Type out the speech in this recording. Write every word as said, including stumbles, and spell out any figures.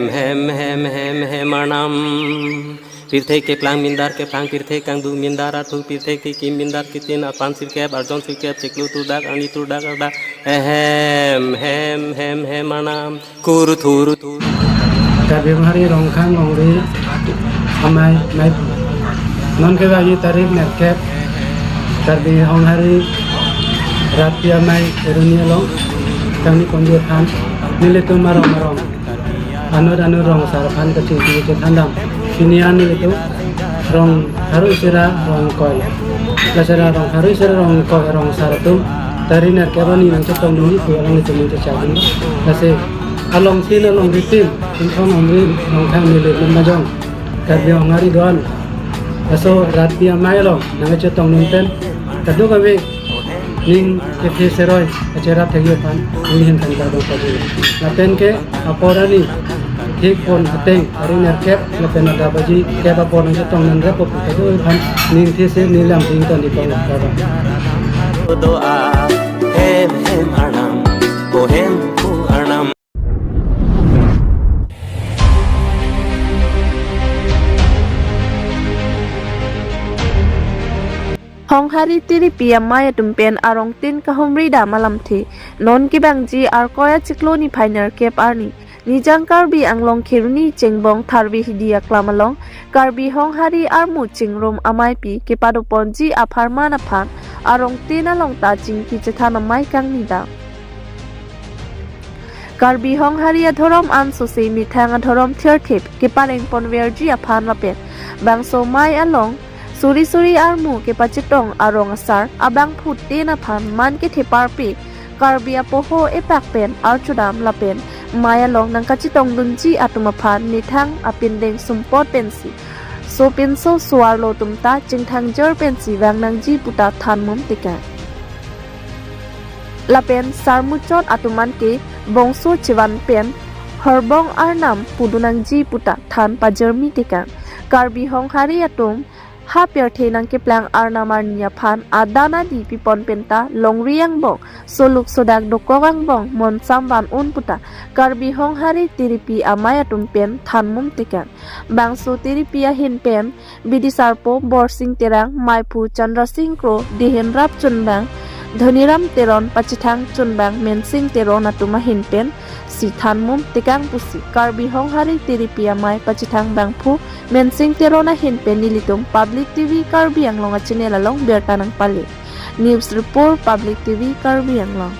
Hem hem hem hem arnam. Pirthe keplang mindar keplang, pirthe kangdung mindar athu, pirthe kekim mindar kitin, apan sirkep, arjon sirkep, chiklo turdak, arni turdak, ardak. Hem hem hem hem arnam. Kuru thuru thuru. Karbi Honghari Rongkhang Rongri Amei Mei. Non kevangji tarik nerkep, Karbi Honghari Rat Pi Amei Eruni along kangni ponji aphan nelitum arong arong, anut anut rong sar aphan kachingki chethandam. Pini an nelitum rong pharo isi ra rong ingkoi, lasi ra rong pharo isi ra rong ingkoi rong sar atum tarik nerkep arni nangchetongdunji pu alanglitum nangchechak. Lasi along tin along ritin, Ingthon Amri Rongkhang nelitum majong Karbi Honghari do-an, laso Rat Pi Amei along nangchetongdun pen kadokave ning kethe seroi kacherap thekji aphan neli ahin pen kardom pajir. Lapen ke apor arni thik pon ateng tarik nerkep lapen adap aji kep apor nangchetongdun rep pu kadokave aphan ning these ning lam ding ton di kong kardom. Do a hem hem arnam, o hem ku arnam. Honghari Tiripi Amei atum pen arong tin kahumri dam alamthe. Non kevangji Arkoi achiklo niphai nerkep arni Nijang Karbi Anglong Kheroni Chengbong Tharve Hidi aklam along Karbi Honghari armu chingrum ameipi kepadoponji apharman aphan arong tin along ta chingki chethan amei kangni dam. Karbi Honghari adhorom an sose methang adhorom thirthip kepalengponverji aphan lapen bangso amei along suri suri armu kepachetong arong asar abangphu tin aphan man ketheparpe Karbi apoho epak pen archudam lapen amei along nangkachetongdunji atum aphan methang apindeng sumpot pensi sopinso so-arlo atum ta chingthang jer pensi vangnangji puta thanmum tekang. Lapen sarmuchot atum anke bongso chevan pen horbong arnam pudunangji puta than pajirmi tekang. Karbi Honghari atum ha pirthe nangkeplang arnam arni aphan adan adi pipon penta longri angbong, soluk sodak dokok angbong monsam van-un puta Karbi Honghari Tiripi Amei atum pen thanmum tekang. Bangso Tiripi ahin pen Bidisarpo Borsing Terang, meiphu Chandra Sing Kro, dihin rap chunbang Dhoniram Teron, pachethang chunbang Mensing Teron atum ahin pensi thanmum tekang pusi Karbi Honghari Tiripi Amei pachethang bangphu Mensing Teron ahin pen nelitum Public T V Karbi Anglong achannel along birta nangpale. News report, Public T V Karbi Anglong.